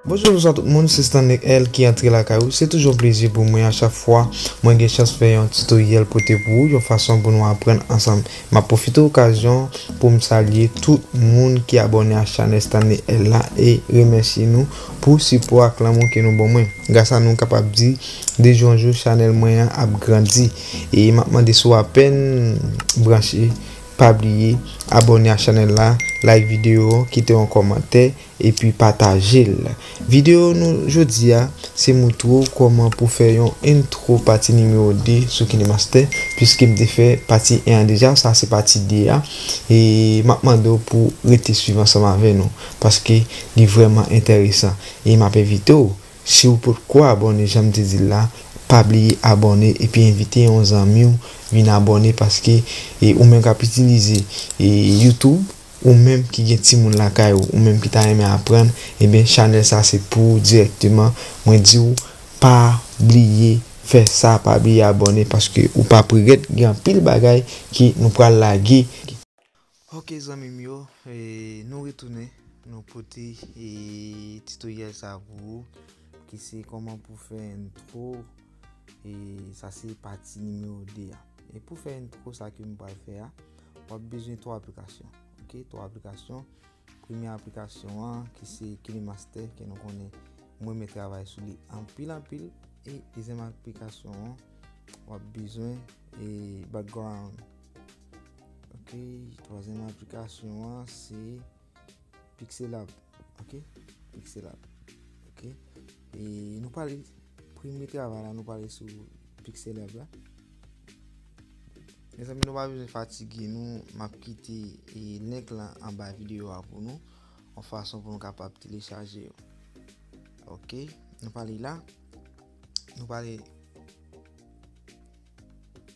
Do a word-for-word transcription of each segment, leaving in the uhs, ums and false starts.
Bonjou, bonswa tout moun, se Stanley L ki antre lakay ou. Se toujou yon plezi pou mwen a chak fwa mwen gen chans fè yon tutoriel pote pou ou, yon fason pou nou aprann ansanm. M ap pwofite okazyon pou m salye tout moun ki abòne a chanèl Stanley L la e remèsye nou pou sipò ak lanmou ke nou ban mwen. Gras a nou, m kapab di, de jou an jou, chanèl mwen an ap grandi. E m ap mande si w apèn branche, pa bliye abòne a chanèl la, like videyo, kite yon kòmantè, epi pataje l. Videyo nou jodi a, se moutre w kòman pou fè yon intro pati nimewo de sou KineMaster, piske m te fè pati en an deja, sa se pati de a, e m ap mande w pou rete swiv ansanm avè nou, paske li vrèman enteresan, e m ap envite w, si w potko abòne, jan m te di l la, pa bliye abòne epi envite yon zanmi w vin abòne, paske, e, ou menm k ap itilize, e, YouTube, ou menm ki gen timoun lakay ou, ou menm ki ta renmen aprann, ebyen, chanèl sa se pou ou dirèkteman. Mwen di w, pa bliye fè sa, pa bliye abòne, paske ou p ap regrèt, gen anpil bagay ke nou pral lage. Ok, zanmi m yo, e, nou retounen, nou pote, e, tutoriel sa pou ou, ki se kòman pou fè intro, e, sa se pati nimewo de a. E pou fè intro sa ke m pral fè a, w ap bezwen twa aplikasyon. Ok, twa aplikasyon. Premye aplikasyon an, ki se KineMaster, ke nou konnen mwen renmen travay sou li anpil, anpil. E dezyèm aplikasyon an, w ap bezwen, e, background. Ok, twazyèm aplikasyon an, se Pixelab. Ok, Pixelab. Ok, e nou pale, premye travay la, nou pale sou Pixelab la. Mezanmi, nou pa bezwen fatige nou, m ap kite, e, link lan anba videyo a pou nou, yon fason pou nou kapab telechaje yo. Ok, nou pale la, nou pale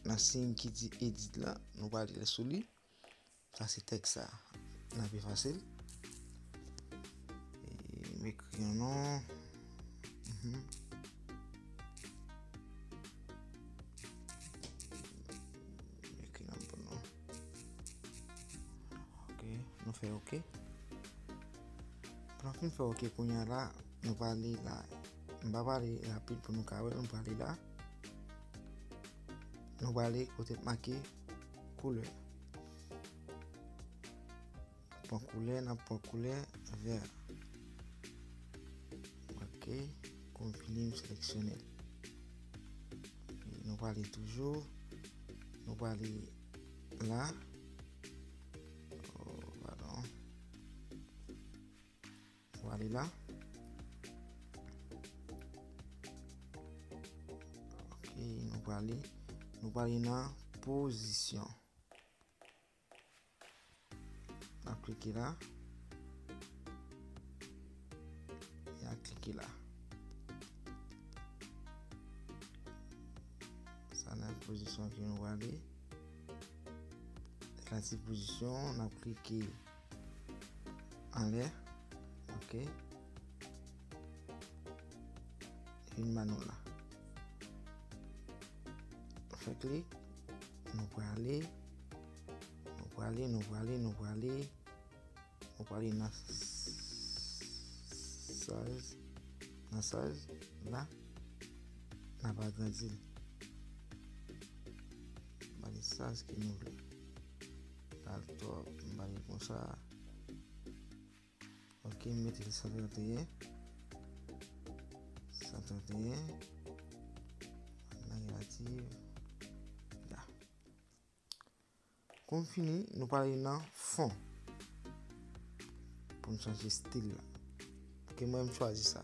nan siy ki di edit la, nou pale sou li. Sa se tèks sa. N ap efase l. E, m ekri yon non. Mhm. M ekri yon bon non. Ok, nou fè ok. Pou nou fin fè ok, kounye a la, nou pale la. M pa pale rapid pou nou ka wè, nou pale la. Nou pale kote make koulè. Pran koulè, n ap pran koulè vè. Ok, konfini, m seleksyone l. Nou pale toujou, nou pale la. Oh, padon. Nou pale la. Ok, nou pale, nou pale nan pozisyon. N ap klike la. E n ap klike la. Sa nan pozisyon ke nou prale. Sa se pozisyon, n ap klike anlè. Ok. Vin ba nou la. Fè klik. Nou prale. Nou prale, nou prale, nou prale. Nou prale nan size. Nan size la. N ap agrandi l. Ba li size ke nou vle. L al twòp, m ba li konsa. Ok, m mete l san trannteyen. San trannteyen. Nan relative. La. Kou m fini, nou prale nan fon. Pou n chanje stil la. Ok, mwen m chwazi sa.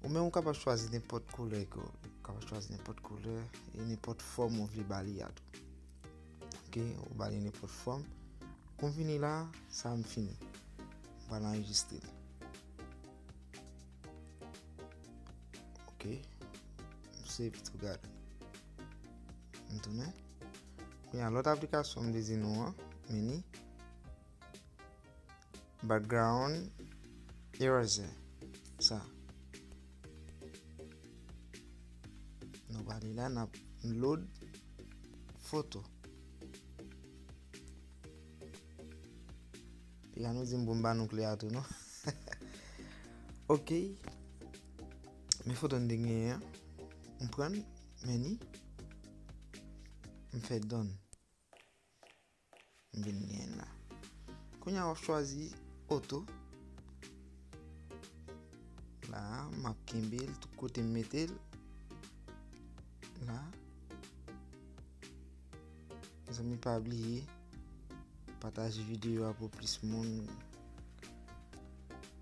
Ou menm ou kapab chwazi nenpòt koulè ke w vle. Ou kapab chwazi nenpòt koulè e nenpòt fòm ou vle ba li a tou. Ok, ou ba li nenpòt fòm. Kou m fini la, sa m fini. M pral anrejistre l. Ok. M save to gallery. M tounen. Kounye a lòt aplikasyon m te di nou an, men ni background eraser. Sa. Nou prale la, n ap load. Foto. Piga nou di m pou m ba nou kle a tou, non? Ok. Men foto n te genyen an. M pran l, men ni. M fè done. M vin genyen la. Kounye a w ap chwazi oto. La, m ap kenbe l tout kote m mete l. La. Mezanmi, pa bliye pataje videyo a pou plis moun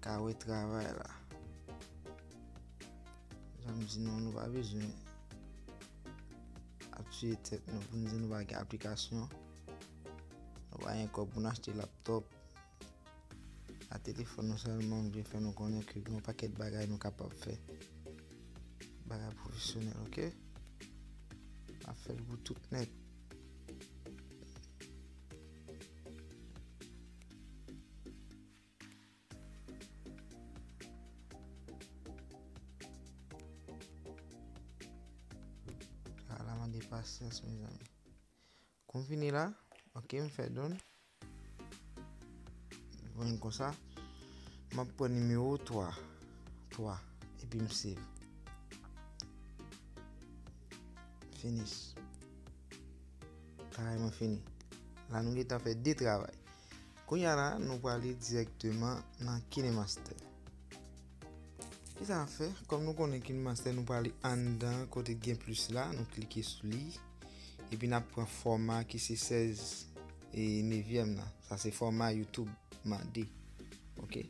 ka wè travay la. Jan m di nou, nou pa bezwen ap tiye tèt nou pou n di nou pa gen aplikasyon. Nou pa gen kòb pou n achte laptòp. A telefòn nou sèlman, m vle fè nou konnen ke gen yon pakèt bagay nou kapab fè. Bagay pwofesyonèl, ok? N ap fè l pou tout nèt. Sa la mande pasyans, mezanmi. Kou m fini la, ok, m fè done. Mwen konsa, m ap pran nimewo twa, twa, epi m save. Finish. Travay mwen fini. La, nou gentan fè de travay. Kounye a la, nou prale dirèkteman nan KineMaster. Kisa n ap fè? Kòm nou konnen KineMaster, nou prale anndan kote gen plis la, nou klike sou li. Epi n ap pran fòma ki se sèz e nevyèm nan. Sa se fòma YouTube mande. Ok.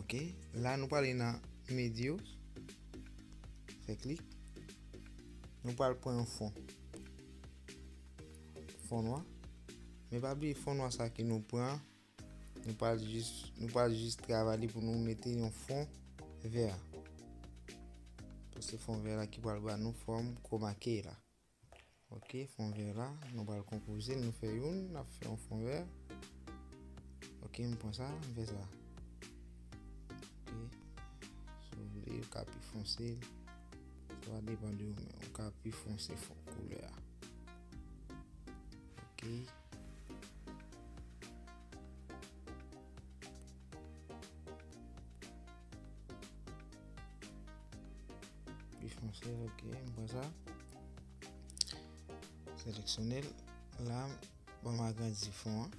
Ok. La, nou prale nan medyo. Fè klik. Nou pral pran yon fon. Fon nwa. Men pa bliye fon nwa sa ke nou pran. Nou pral jis, nou pral jis travay li pou nou mete yon fon vè. Paske fon vè la ki pral ba nou fòm chroma key la. Ok, fon vè la, nou pral konpoze l, nou fè youn, n ap fè yon fon vè. Ok, m pran sa, m fè sa. Ok, si w vle, ou ka pi fonse l. Sa va depann de ou menm. Ou ka pi fonse fon koulè a. Ok. Pi fonse, ok, m pran sa. Seleksyone l. La, bon, m agrandi fon an.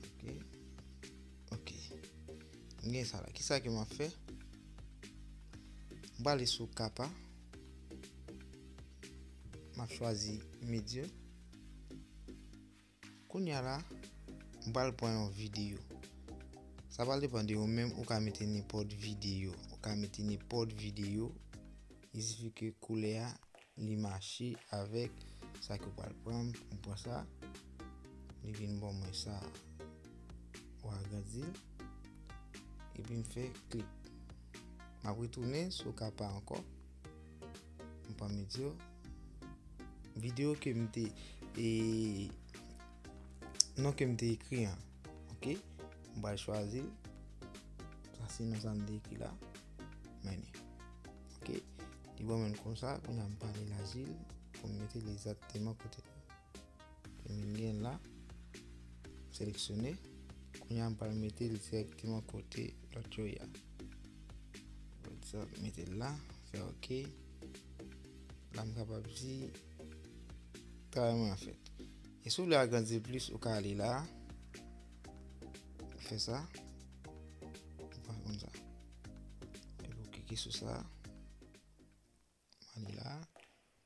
Ok. Ok. M gen sa la. Kisa ke m ap fè? M prale sou kapa. M ap chwazi medyo. Kounye a la, m pral pran yon videyo. Sa pral depann de ou menm, ou ka mete nenpòt videyo. Ou ka mete nenpòt videyo. Il sifi ke koulè a, li mache avèk sa ke w pral pran. M pran sa, li vin ban mwen sa. Ou agrandi l. Epi m fè klik. M ap retounen sou kapa ankò. M pran medyo. Videyo ke m te, e, non ke m te ekri an. Ok? M pral chwazi l. Sa se non sa m te ekri la. Men li. Ok? Li ban mwen l konsa, kounye a m pral elaji l pou m mete l egzakteman kote ke m vin gen la. Seleksyone. Kounye a m pral mete l dirèkteman kote lòt yo ye a. Mete l la, fè ok. La m kapab di travay mwen an fèt. E si w vle agrandi l plis, ou ka ale la. Fè sa. Ou pa konn sa. Epi w klike sou sa. M ale la.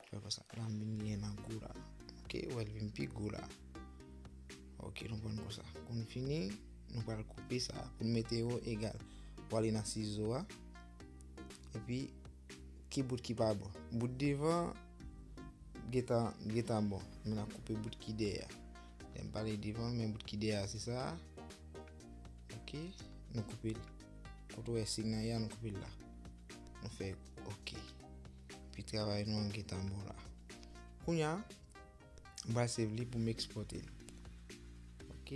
Fè konsa. La m vin gen nan gwo la. Ok, ou wè l vin pi gwo la. Ok, nou pran konsa. Kou n fini, nou pral koupe sa pou n mete yo egal. Ou ale nan sizo a. Epi, ki bout ki pa bon? Bout devan, gentan, gentan bon. Men n ap koupe bout ki dèyè a. Lè m pale devan, men bout ki dèyè a, se sa a. Ok, nou koupe l. Kote w wè siy nan ye a, nou koupe l la. Nou fè ok. Epi travay nou an gentan bon la. Kounye a, m pral save li pou m ekspòte l. Ok,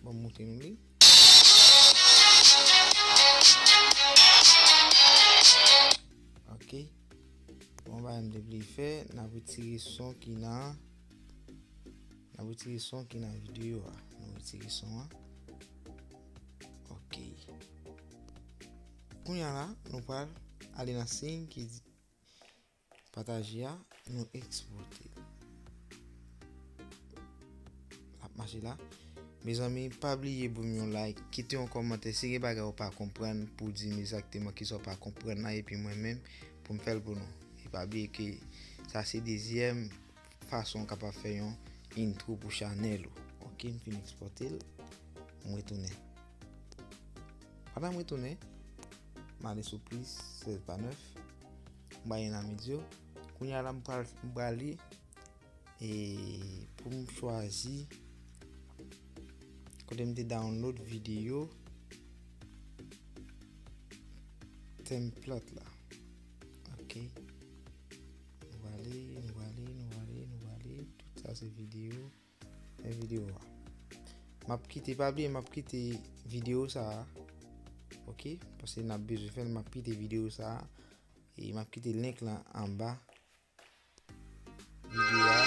bon, m montre nou li. Ok. Bon, Sa m te vle fè, n ap retire son ki nan, n ap retire son ki nan videyo a. Nou retire son an. Ok. Kounye a la, nou pral ale nan siy ki di pataje a, nou ekspòte. L ap mache la. Mezanmi, pa bliye ban m yon like, kite yon kòmantè si gen bagay ou pa konprann, pou di m egzakteman kisa ou pa konprann la, epi mwen menm, pou m fè l pou nou. E pa bliye ke sa se dezyèm fason w kapab fè yon intro pou chanèl ou. Ok, m fin ekspòte l, m retounen. Pandan m retounen, m ale sou plis, sèz pa nèf, m ba li nan medya. Kounye a la, m pral, m prale, e pou m chwazi kote m te download videyo template la. Ok. Nou prale, nou prale, nou prale, nou prale. Tout sa se videyo. Men videyo a. M ap kite, pa bliye, m ap kite videyo sa a. Ok? Paske n ap bezwen fè l, m ap kite videyo sa a. E m ap kite link lan anba videyo a.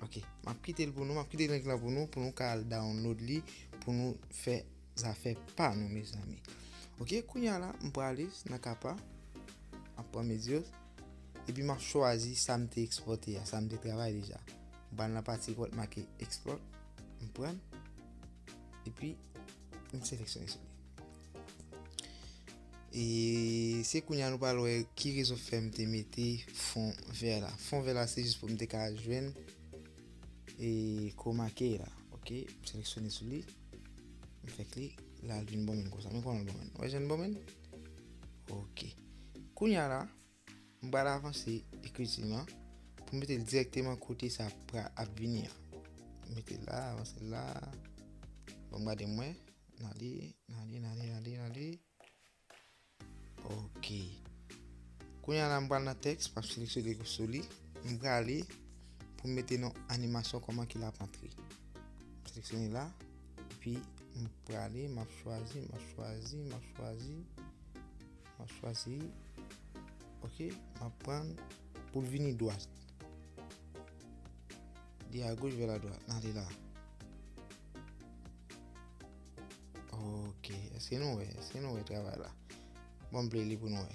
Ok, m ap kite l pou nou, m ap kite link lan pou nou, pou nou ka al download li, pou nou fè zafè pa nou, mezanmi. Ok, kounye a la, m prale nan kapa, m ap pran medya, epi m ap chwazi sa m te ekspòte a, sa m te travay deja. M pral nan pati kote make export, m pran, epi m seleksyone sou li. E se kounye a nou pral wè ki rezon fè m te mete fon vè la. Fon vè la se jis pou m te ka jwenn e chroma key la. Ok, m seleksyone sou li. M fè klik, la l vin ban mwen konsa. Men kòman l ban mwen. Ou wè jan l ban mwen? Ok. Kounye a la, m pral avanse ekriti lan pou m mete l dirèkteman kote sa pra-, ap vini an. M mete l la, avanse l la. Bon, m gade mwen. N ale, n ale, n ale, n ale, n ale. Ok. Kounye a la, m pral nan tèks, m ap seleksyone sou li. M prale pou m mete nan animasyon kòman ke l ap antre. M seleksyone la, epi m prale, m ap chwazi, m ap chwazi, m ap chwazi, m ap chwazi. Ok, m ap pran pou l vini dwat. De a goch vè la dwat. N ale la. Ok, èske nou wè? Èske nou wè travay la? Bon, m play li pou nou wè.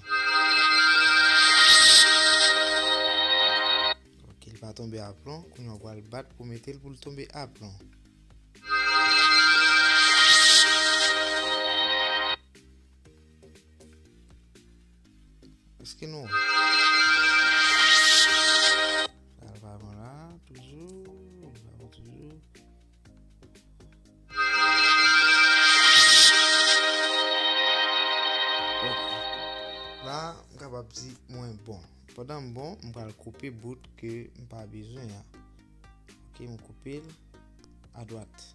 Ok, li pa tonbe aplon. Kounye a w pral bat pou mete l pou l tonbe aplon. Èske nou wè? Sa l pa bon la, toujou, li pa bon toujou. Ok. La, m kapab di mwen bon. Pandan m bon, m pral koupe bout ke m pa bezwen an. Ok, m koupe l adwat.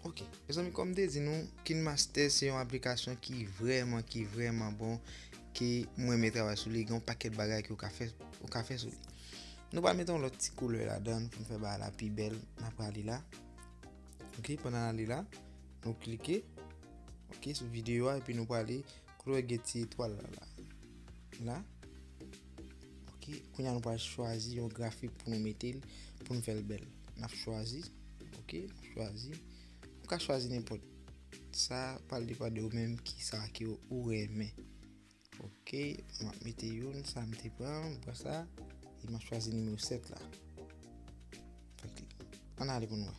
Ok, mezanmi, kòm m te di nou, KineMaster se yon aplikasyon ki vrèman, ki vrèman bon, ke mwen renmen travay sou li, gen yon pakèt bagay ke w ka fè, w ka fè sou li. Nou pral mete yon lòt ti koulè ladan l pou n fè bagay la pi bèl. N ap prale la. Ok, pandan n ale la, nou klike, ok, sou videyo a, epi nou prale kote w gen ti etwal la, la. La. Ok, kounye a nou pral chwazi yon grafik pou nou mete l, pou nou fè l bèl. N ap chwazi, ok, n ap chwazi. Ou ka chwazi nenpòt. Sa pral depann de ou menm ki sa ke ou renmen. Ok, m ap mete youn, sa m te pran, m pran sa, e m ap chwazi nimewo sèt la. Fè klik. Ann ale pou n wè.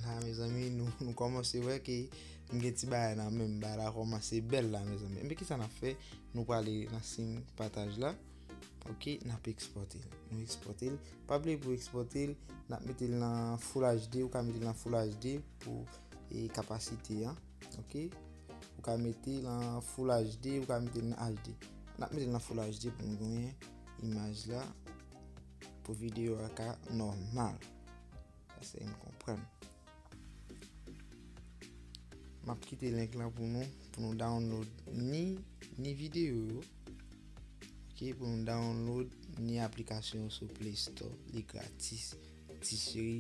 La, mezanmi, nou, nou kòmanse wè ke m gen ti bagay nan men m, bagay la kòmanse bèl la, mezanmi. Ebyen, kisa n ap fè? Nou prale nan siy pataj la. Ok, n ap ekspòte l. Nou ekspòte l. Pa bliye pou ekspòte l, n ap mete l nan Full H D, ou ka mete l nan Full H D pou, e, kapasite an. Ok? Ou ka mete l nan Full H D, ou ka mete l nan H D. N ap mete l nan Full H D pou nou genyen imaj la, pou videyo a ka nòmal. Sa se m konprann. M ap kite link lan pou nou, pou nou download ni, ni videyo yo. Ok, pou nou download ni aplikasyon yo sou Play Store, li gratis. ti cheri,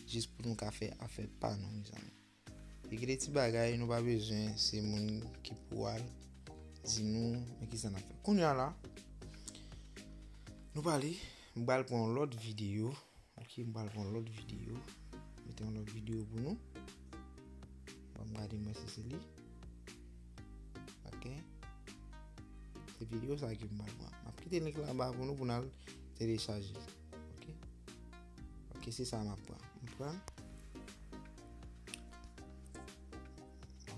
jis pou nou ka fè afè pa nou, mezanmi. E gen de ti bagay nou pa bezwen se moun ki pou al di nou men kisa n ap fè. Kounye a la, nou pale, m pral pran yon lòt videyo. Ok, m pral pran yon lòt videyo. Mete yon lòt videyo pou nou. Ban m gade mwen si se li. Ok. Se videyo sa ke m pral pran. M ap kite link la anba pou nou pou n al telechaje. Ok. Ok, se sa m ap pran. M pran.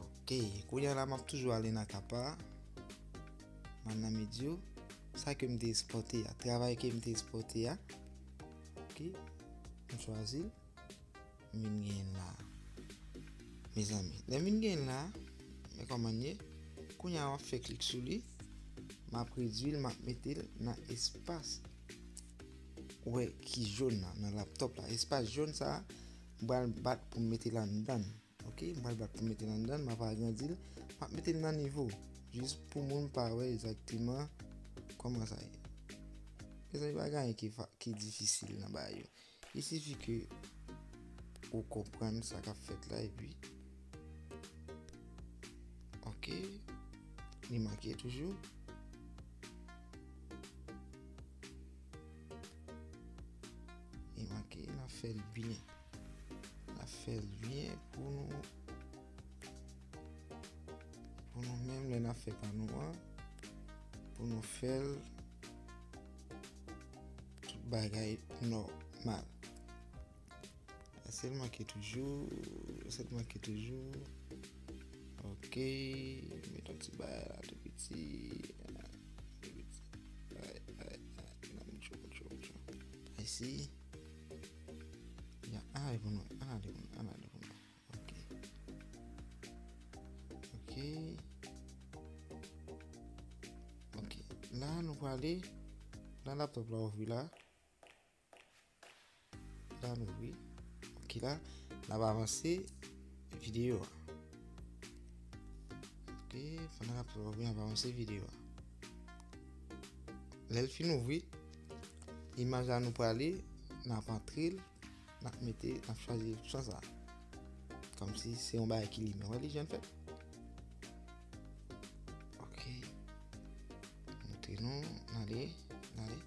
Ok, kounye a la m ap toujou ale nan kapa. M al nan medyo. Sa ke m te ekspòte a, travay ke m te ekspòte a. Ok, m chwazi l. M vin genyen l la. Mezanmi, lè m vin genyen l la, men kòman l ye? Kounye a m ap fè klik sou li. M ap redwi l, m ap mete l nan espas. Ou wè ki jòn nan, nan laptòp la. Espas jòn sa a, m pral bat pou m mete l anndan. Ok, m pral bat pou m mete l anndan, m ap agrandi l, m ap mete l nan nivo. Jis pou moun pa wè egzakteman kòman sa ye. Mezanmi, pa gen anyen ki, fa- ki difisil nan bagay yo. Il sifi ke ou konprann sa k ap fèt la, epi, ok, li make toujou. Li make, n ap fè l byen. N ap fè l byen pou nou, pou nou menm lè n ap fè pa nou an, pou nou fè l tout bagay nòmal. Èske l manke toujou? Èske l manke toujou? Ok, met yon ti bagay la tou piti. Tou piti. Ay, ay, ay, nan moutcho, moutcho, moutcho. Ayisi. Ya, ann ale pou nou, ann ale pou nou, ann ale pou nou. Ok. Ok. Ok. La, nou prale. La, laptòp la ouvri la. La, nou ouvri. Ok, la, n ap avanse videyo a. Ok, pandan laptòp la ouvri, n ap avanse videyo a. Lè l fin ouvri, imaj la nou prale, n ap antre l, n ap mete, n ap chwazi opsyon sa a. Kòmsi se yon bagay ki limen. Wè li jan l fèt? Ok. Montre nou, n ale, n ale.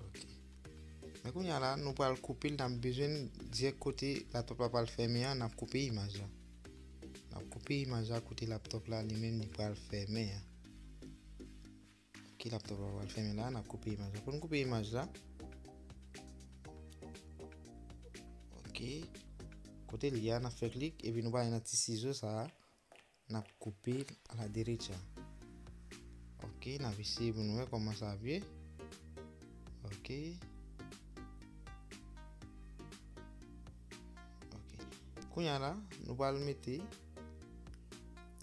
Ok. Men kounye a la, nou pral koupe l, n ap bezwen dirèk kote laptòp la pral fèmen an, n ap koupe imaj la. N ap koupe imaj la kote laptòp la li menm li pral fèmen an. Ok, laptòp la pral fèmen la, n ap koupe imaj la. Pou n koupe imaj la, ok, kote l ye a, n ap fè klik, epi nou prale nan ti sizo sa a, n ap koupe l a la derecha. Ok, n ap eseye pou nou wè kòman sa ap ye. Ok. Ok. Kounye a la, nou pral mete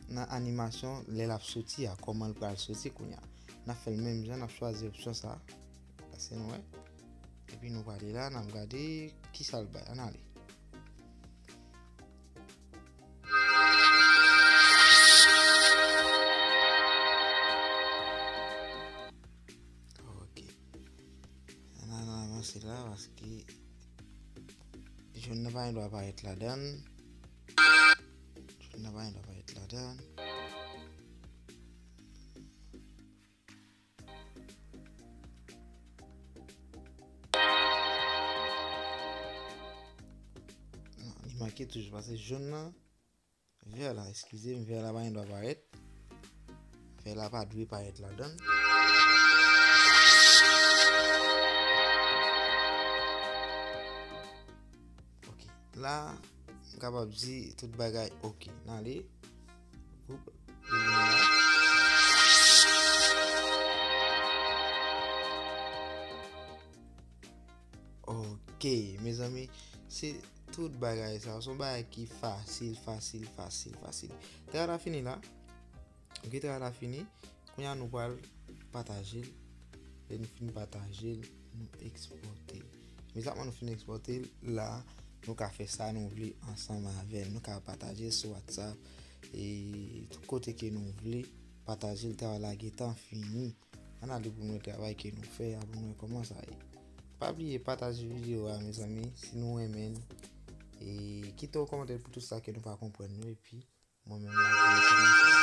nan animasyon lè l ap soti a, kòman l pral soti kounye a. N ap fè l menm jan, n ap chwazi opsyon sa a. Pase nou wè. Epi nou prale la, n ap gade kisa l bay. Ann ale. Ok. Ann al avanse la, paske jòn nan pa gen dwa parèt ladan l. Jòn nan pa gen dwa parèt ladan l. Non, li make toujou, paske jòn nan, vè la, eskize m, vè la pa gen dwa parèt. Vè la pa dwe parèt ladan l. Ok. La, m kapab di tout bagay ok. N ale. Hop, li vini la. Ok, mezanmi, se tout bagay sa. Se yon bagay ki fasil, fasil, fasil, fasil. Travay la fini la. Ok, travay la fini. Kounye a nou pral pataje l. Lè nou fin pataje l, nou ekspòte l. Imediatman nou fin ekspòte l, la, nou ka fè sa nou vle ansanm avè l. Nou ka pataje l sou WhatsApp, e tout kote ke nou vle, pataje l, travay la gentan fini. Ann ale pou nou wè travay ke nou fè a, pou nou wè kòman sa ye. Pa bliye pataje videyo a, mezanmi, si nou renmen l. E kite yon kòmantè pou tout sa ke nou pa konprann yo, epi mwen menm la, mwen kòmanse.